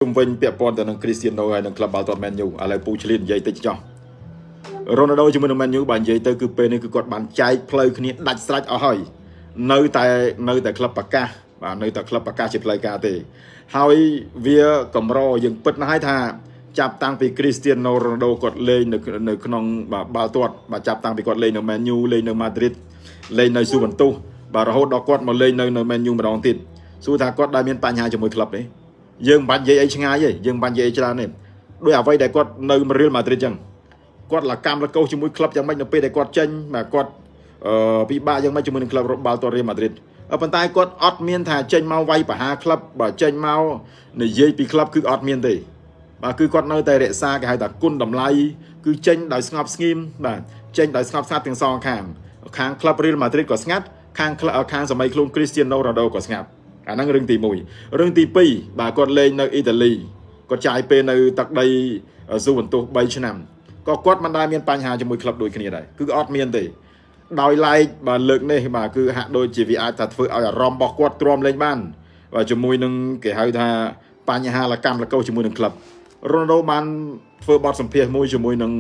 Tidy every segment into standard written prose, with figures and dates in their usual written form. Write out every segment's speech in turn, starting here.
ជុំវិញពាក់ព័ន្ធទៅនឹងគ្រីស្ទៀណូហើយនិងក្លឹបបាល់ទាត់មែនយូឥឡូវពូឆ្លៀតនិយាយតិចចោះរ៉ូណាល់ដូជាមួយនឹងមែនយូបើនិយាយទៅគឺពេលនេះគឺគាត់បានចែកផ្លូវគ្នាដាច់ស្រេចអស់ហើយនៅតែនៅតែក្លឹបប្រកាសបាទនៅតែក្លឹបប្រកាសជាផ្លូវការទេហើយវាកម្រយើងពិតណាស់ហើយថាចាប់តាំងពីគ្រីស្ទៀណូរ៉ូណាល់ដូគាត់លេងនៅនៅក្នុងបាទបាល់ទាត់បាទចាប់តាំងពីគាត់លេងនៅមែនយូលេងនៅម៉ាឌ្រីតលេងនៅស៊ូវ៉ាន់ទុសបាទរហូតដល់គាត់មកលេងនៅនៅមែនយូម្ដងទៀតសួរថាគាត់ដែលមានបញ្ហាជាមួយក្លឹបទេ យើងមិនបាច់និយាយអីឆ្ងាយទេយើងមិនបាច់និយាយអីច្រើនទេដោយអ្វីដែលគាត់នៅរៀលម៉ាឌ្រីតចឹងគាត់លកម្មលកោសជាមួយក្លឹបយ៉ាងម៉េចនៅពេលដែលគាត់ចេញបាទគាត់អឺពិបាកយ៉ាងម៉េចជាមួយនឹងក្លឹបបាល់ទាត់រៀលម៉ាឌ្រីតប៉ុន្តែគាត់អត់មានថាចេញមកវាយប្រហារក្លឹបបាទចេញមកនិយាយពីក្លឹបគឺអត់មានទេបាទគឺគាត់នៅតែរក្សាគេហៅថាគុណតម្លៃគឺចេញដោយស្ងប់ស្ងៀមបាទចេញដោយស្ងប់ស្ងាត់ទាំងសងខាងខាងក្លឹបរៀលម៉ាឌ្រីតក៏ស្ងាត់ខាងខាងសម័យខ្លួនគ្រីស្ទៀណូរ៉ូណាល់ដូក៏ស្ងាត់អាហ្នឹងរឿងទី1រឿងទី2បាទគាត់លេងនៅអ៊ីតាលីគាត់ចាយពេលនៅទឹកដីស៊ូវ៉ាន់ទុស3ឆ្នាំក៏គាត់មិនដែលមានបញ្ហាជាមួយក្លឹបដូចគ្នាដែរគឺអត់មានទេដោយឡែកបាទលើកនេះបាទគឺហាក់ដូចជាវាអាចថាធ្វើឲ្យអារម្មណ៍របស់គាត់ទ្រាំលេងបានបាទជាមួយនឹងគេហៅថាបញ្ហាលកម្មលកោជាមួយនឹងក្លឹបរ៉ូណាល់ដូបានធ្វើបទសម្ភាសន៍មួយជាមួយនឹង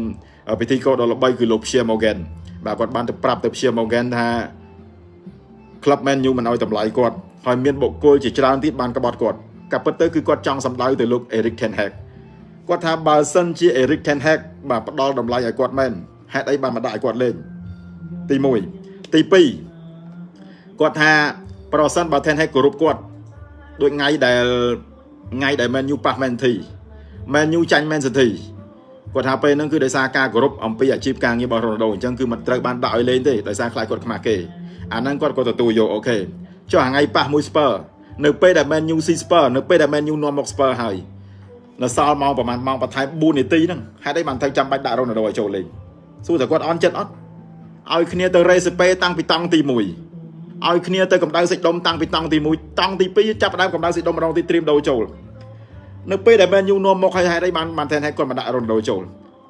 ពិធីករដ៏ល្បីគឺលោក Pierre Morgan បាទគាត់បានទៅប្រាប់ទៅ Pierre Morgan ថាក្លឹប Man U មិនឲ្យតម្លៃគាត់ហើយមានបុគ្គលជាច្រើនទៀតបានក្បត់គាត់ក៏ពិតទៅគឺគាត់ចង់សម្ដៅទៅលោក Erik ten Hag គាត់ថាបើសិនជា Erik ten Hag បាទផ្ដល់តម្លៃឲ្យគាត់មែនហេតុអីបានមកដាក់ឲ្យគាត់លេងទី1ទី2គាត់ថាប្រសិនបើ Ten Hag គោរពគាត់ដូចថ្ងៃដែលថ្ងៃដែល Man U ប៉ះ Man City Man U ចាញ់ Man City គាត់ថាពេលហ្នឹងគឺដោយសារការគោរពអំពីអាជីពការងាររបស់រ៉ូណាល់ដូអញ្ចឹងគឺមិនត្រូវបានដាក់ឲ្យលេងទេដោយសារខ្លាចគាត់ខ្មាស់គេអាហ្នឹងគាត់ក៏ទទួលយកអូខេចុះថ្ងៃប៉ះមួយ Spur នៅពេលដែល Man U ស៊ី Spur នៅពេលដែល Man U នាំមក Spur ហើយនៅសល់ម៉ោងប្រហែលម៉ោងបន្ថែម4នាទីហ្នឹងហេតុអីបានត្រូវចាំបាច់ដាក់រ៉ូណាល់ដូឲ្យចូលលេងសួរតែគាត់អន់ចិត្តអត់ឲ្យគ្នាទៅរេសេពេតាំងពីតង់ទី1ឲ្យគ្នាទៅកម្ដៅសាច់ដុំតាំងពីតង់ទី1តង់ទី2ចាប់ផ្ដើមកម្ដៅសាច់ដុំម្ដងទីត្រៀមដូរចូលនៅពេលដែល Man U នាំមកហើយហេតុអីបានបាន Ten Hag គាត់មកដាក់រ៉ូណាល់ដូចូល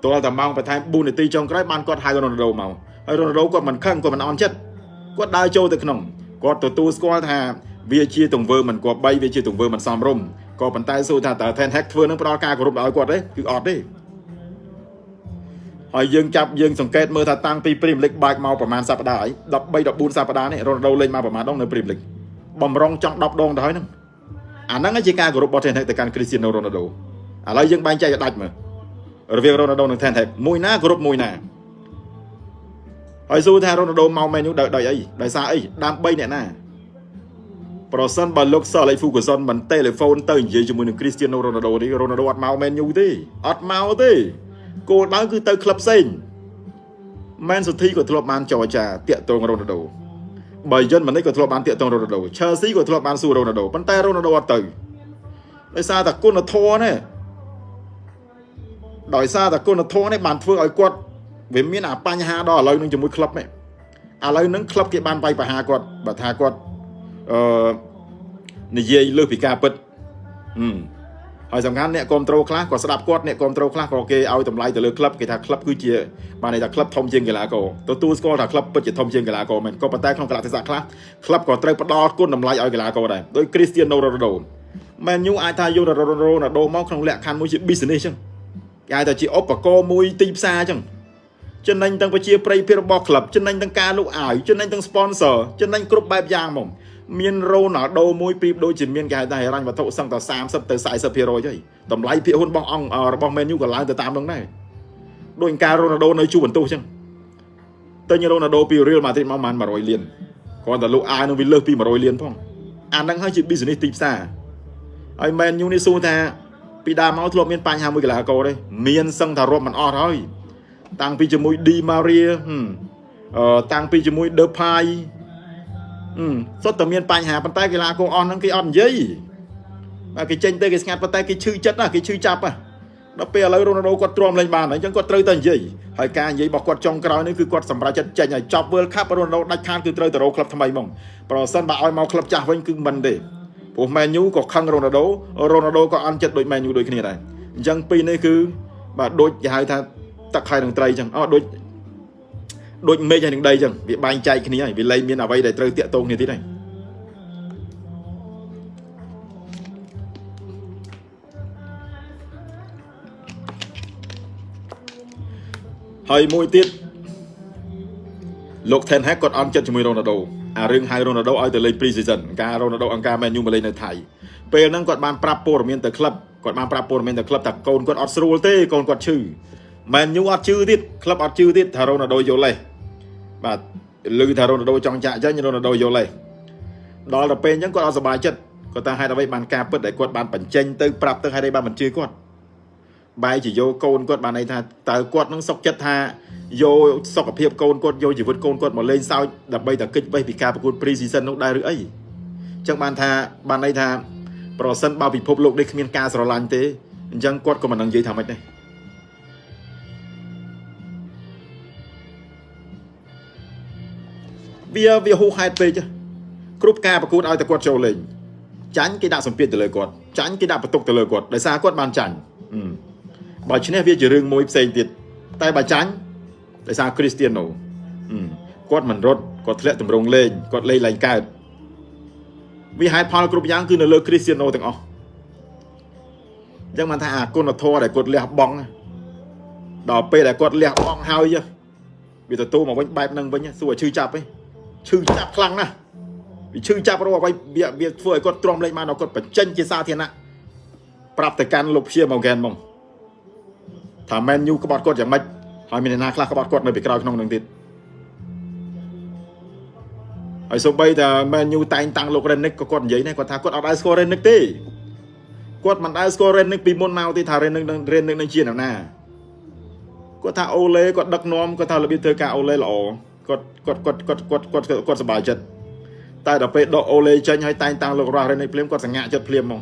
ទាល់តែម៉ោងបន្ថែម4នាទីចុងក្រោយបានគាត់ហៅរ៉ូណាល់ដូមកហើយរ៉ូណាល់ដូគាត់មិនខឹងគាត់មិនអន់ចិត្តគាត់ដើរចូលទៅក្នុងគាត់ទទួលស្គាល់ថាវាជាទង្វើមិនគប្បីវាជាទង្វើមិនសមរម្យក៏ប៉ុន្តែសួរថាតើ Ten Hag ធ្វើនឹងផ្ដល់ការគោរពឲ្យគាត់ទេគឺអត់ទេហើយយើងចាប់យើងសង្កេតមើលថាតាំងពី Premier League បើកមកប្រហែលសប្តាហ៍ហើយ13 14សប្តាហ៍នេះរ៉ូណាល់ដូលេងមកប្រហែលដងនៅ Premier League បំរុងចង់10ដងទៅហើយហ្នឹងអាហ្នឹងជាការគោរពរបស់ Ten Hag ទៅកាន់ Cristiano Ronaldo ឥឡូវយើងបែងចែកឲ្យដាច់មើលរវាង Ronaldo និង Ten Hag មួយណាគោរពមួយណាហើយសួរថា Ronaldo មកមែននោះដោយអីដោយសារអីដើម្បីអ្នកណាប្រសិនបើលោក Sir Alex Ferguson មិនតេឡេហ្វូនទៅនិយាយជាមួយនឹង Cristiano Ronaldo នេះ Ronaldo អត់មកមែនយូទេអត់មកទេគោលដៅគឺទៅក្លឹបផ្សេង Man City ក៏ធ្លាប់បានចរចាតាក់ទង Ronaldo បើយិនម៉ានេះក៏ធ្លាប់បានតាក់ទង Ronaldo Chelsea ក៏ធ្លាប់បានសួរ Ronaldo ប៉ុន្តែ Ronaldo អត់ទៅដោយសារតែគុណធម៌នេះដោយសារតែគុណធម៌នេះបានធ្វើឲ្យគាត់វាមានអាបញ្ហាដល់ឥឡូវនឹងជាមួយក្លឹបនេះឥឡូវនឹងក្លឹបគេបានវាយប្រហារគាត់បើថាគាត់អឺនិយាយលើសពីការពិតហឹមហើយសំខាន់អ្នកគ្រប់ត្រូលខ្លះក៏ស្ដាប់គាត់អ្នកគ្រប់ត្រូលខ្លះក៏គេឲ្យតម្លៃទៅលើក្លឹបគេថាក្លឹបគឺជាបានន័យថាក្លឹបធំជាងកីឡាករទទួលស្គាល់ថាក្លឹបពិតជាធំជាងកីឡាករមែនក៏ប៉ុន្តែក្នុងកលៈទេសៈខ្លះក្លឹបក៏ត្រូវផ្ដល់គុណតម្លៃឲ្យកីឡាករដែរដោយ Cristiano Ronaldo មែនយូអាចថាយករ៉ូណាល់ដូមកក្នុងលក្ខខណ្ឌមួយជា business ចឹងគេហៅថាជាឧបករណ៍មួយទីផ្សារចឹងចំណេញទាំងប្រជាប្រិយភាពរបស់ក្លឹបចំណេញទាំងការលក់អាវចំណេញទាំង sponsor ចំណេញគ្រប់បែបយ៉ាងហ្មងមានរ៉ូណាល់ដូមួយប្រៀបដូចជាមានគេហៅថាហិរញ្ញវត្ថុសឹងតែ30ទៅ40%ហើយតម្លៃភាគហ៊ុនរបស់អង្គរបស់ Man U ក៏ឡើងទៅតាមនឹងដែរដូចការរ៉ូណាល់ដូនៅជួបន្ទោសចឹងទិញរ៉ូណាល់ដូពី Real Madrid មកប្រហែល100លានគ្រាន់តែលក់អាវនឹងវាលើសពី100លានផងអាហ្នឹងហើយជា business ទីផ្សារហើយ Man U នេះសួរថាពីដើមមកធ្លាប់មានបញ្ហាមួយកីឡាករទេមានសឹងថារាប់មិនអស់ហើយតាំងពីជាមួយ Di Maria អឺតាំងពីជាមួយ Depay សុទ្ធតែមានបញ្ហាប៉ុន្តែកីឡាករអស់ហ្នឹងគេអត់និយាយបាទគេចេញទៅគេស្ងាត់ប៉ុន្តែគេឈឺចិត្តណាគេឈឺចាប់ណាដល់ពេលឥឡូវរ៉ូណាល់ដូគាត់ទ្រាំលេងបានអញ្ចឹងគាត់ត្រូវតែនិយាយហើយការនិយាយរបស់គាត់ចុងក្រោយនេះគឺគាត់សម្រេចចិត្តចេញឲ្យចប់ World Cup រ៉ូណាល់ដូដាច់ខាតគឺត្រូវទៅរកក្លឹបថ្មីហ្មងប្រសិនបើឲ្យមកក្លឹបចាស់វិញគឺមិនទេព្រោះ Man U ក៏ខឹងរ៉ូណាល់ដូរ៉ូណាល់ដូក៏អន់ចិត្តដូច Man U ដូចគ្នាដែរអញ្ចឹងពីរនេះគឺបាទដូចគេហៅថាទឹកហើយនឹងត្រីអញ្ចឹងអូដូចដូចមេឃហើយនឹងដីអញ្ចឹងវាបែងចែកគ្នាហើយវាលែងមានអ្វីដែលត្រូវតាក់ទងគ្នាទៀតហើយ ហើយមួយទៀតលោក Ten Hag គាត់អន់ចិត្តជាមួយរ៉ូណាល់ដូអារឿងហៅរ៉ូណាល់ដូឲ្យទៅលេង pre season ការរ៉ូណាល់ដូអង្គការ Man U មកលេងនៅថៃពេលហ្នឹងគាត់បានប្រាប់ព័ត៌មានទៅក្លឹបគាត់បានប្រាប់ព័ត៌មានទៅក្លឹបថាកូនគាត់អត់ស្រួលទេកូនគាត់ឈឺ Man U អត់ជឿទៀតក្លឹបអត់ជឿទៀតថារ៉ូណាល់ដូយល់លេសបាទឮថារ៉ូណាល់ដូចង់ចាក់ចេញរ៉ូណាល់ដូយល់លេសដល់ទៅពេលអញ្ចឹងគាត់អត់សប្បាយចិត្តគាត់ថាហេតុអ្វីបានការពិតដែលគាត់បានបញ្ចេញទៅប្រាប់ទៅហេតុអ្វីបានមិនជឿគាត់បែរជាយកកូនគាត់បានន័យថាតើគាត់នឹងសុខចិត្តថាយកសុខភាពកូនគាត់យកជីវិតកូនគាត់មកលេងសើចដើម្បីតែគេចវេះពីការប្រកួត pre season នោះដែរឬអីអញ្ចឹងបានថាបានន័យថាប្រសិនបើពិភពលោកនេះគ្មានការស្រឡាញ់ទេអញ្ចឹងគាត់ក៏មិននឹងនិយាយថាម៉េចដែរវាហួសហេតុពេកគ្រប់ការប្រកួតឲ្យតែគាត់ចូលលេងចាញ់គេដាក់សម្ពាធទៅលើគាត់ចាញ់គេដាក់បន្ទុកទៅលើគាត់ដោយសារគាត់បានចាញ់បើឈ្នះវាជារឿងមួយផ្សេងទៀតតែបើចាញ់ដោយសារគ្រីស្ទៀណូគាត់មិនរត់គាត់ធ្លាក់តម្រង់លេងគាត់លេងឡើងកើតវាហេតុផលគ្រប់យ៉ាងគឺនៅលើគ្រីស្ទៀណូទាំងអស់អញ្ចឹងបានថាអាគុណធម៌ដែលគាត់លះបង់ដល់ពេលដែលគាត់លះបង់ហើយវាទទួលមកវិញបែបហ្នឹងវិញសួរឲ្យឈឺចាប់ឯងឈឺចាប់ខ្លាំងណាស់វាឈឺចាប់រកអ្វីវាធ្វើឲ្យគាត់ទ្រាំលេងបានដល់គាត់បញ្ចេញជាសាធារណៈប្រាប់ទៅកាន់លោកព្យាមកហ្គេនហ្មងថាមែនយូក្បត់គាត់យ៉ាងម៉េចហើយមានអ្នកណាខ្លះក្បត់គាត់នៅពីក្រោយក្នុងនឹងទៀតហើយសូម្បីតែមែនយូតែងតាំងលោករ៉េនិកក៏គាត់និយាយដែរគាត់ថាគាត់អត់ដែលស្គាល់រ៉េនិកទេគាត់មិនដែលស្គាល់រ៉េនិកពីមុនមកទេថារ៉េនិកនឹងរ៉េនិកនឹងជាអ្នកណាគាត់ថាអូឡេគាត់ដឹកនាំគាត់ថារបៀបធ្វើការអូឡេល្អគាត់គាត់គាត់គាត់គាត់គាត់គាត់សប្បាយចិត្តតែដល់ពេលដកអូឡេចេញហើយតែងតាំងលោករ៉ារ៉េនិកភ្លាមគាត់សង្ហាចិត្តភ្លាមហ្មង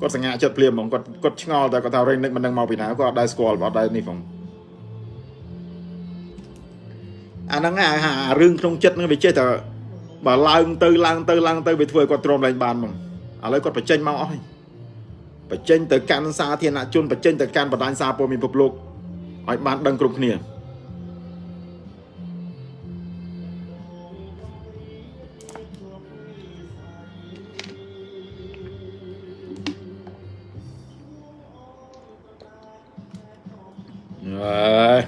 គាត់សង្ហាចិត្តភ្លាមហ្មងគាត់គាត់ឆ្ងល់តែគាត់ថារ៉េនិកមិនដឹងមកពីណាគាត់អត់ដែលស្គាល់អត់ដែលនេះហ្មងអាហ្នឹងអារឿងក្នុងចិត្តហ្នឹងវាចេះតែបើឡើងទៅឡើងទៅឡើងទៅវាធ្វើឲ្យគាត់ទ្រាំលែងបានហ្មងឥឡូវគាត់បញ្ចេញមកអស់ហើយបញ្ចេញទៅកាន់សាធារណជនបញ្ចេញទៅកាន់បណ្ដាញសារព័ត៌មានពិភពលោកឲ្យបានដឹងគ្រប់គ្នាអើយ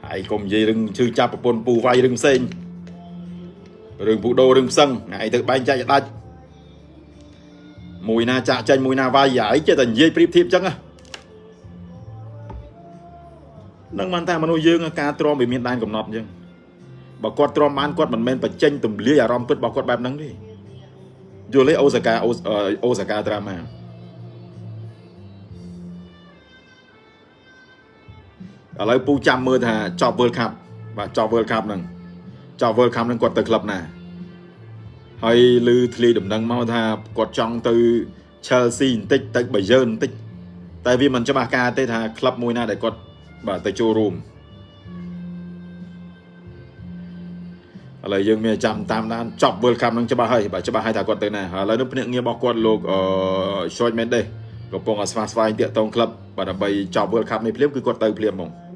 ហើយកុំនិយាយរឿងឈឺចាប់ប្រពន្ធពូវាយរឿងផ្សេងរឿងពូដូរឿងផ្សឹងថ្ងៃទៅបែងចែកដាច់មួយណាចាក់ចេញមួយណាវាយហើយចេះតែនិយាយប្រៀបធៀបចឹងណានឹងបានតែមនុស្សយើងការទ្រាំវាមានដែនកំណត់អញ្ចឹងបើគាត់ទ្រាំបានគាត់មិនមែនបញ្ចេញទម្លាយអារម្មណ៍ពិតរបស់គាត់បែបហ្នឹងទេយល់ទេអូសាកាអូសាកាត្រាម៉ាឥឡូវពូចាំមើលថាចប់ World Cup បាទចប់ World Cup ហ្នឹងចប់ World Cup ហ្នឹងគាត់ទៅក្លឹបណាហើយឮធ្លាយដំណឹងមកថាគាត់ចង់ទៅ Chelsea បន្តិចទៅ Bayern បន្តិចតែវាមិនច្បាស់ការទេថាក្លឹបមួយណាដែលគាត់បាទទៅចូលរួមឥឡូវយើងមានចាំតាមដានចប់ World Cup ហ្នឹងច្បាស់ហើយបាទច្បាស់ហើយថាគាត់ទៅណាឥឡូវនេះភ្នាក់ងាររបស់គាត់លោកអឺ George Mendes កំពុងតែស្វាស្វែងតាក់ទងក្លឹបបាទដើម្បីចប់ World Cup នេះភ្លាមគឺគាត់ទៅភ្លាមហ្មង។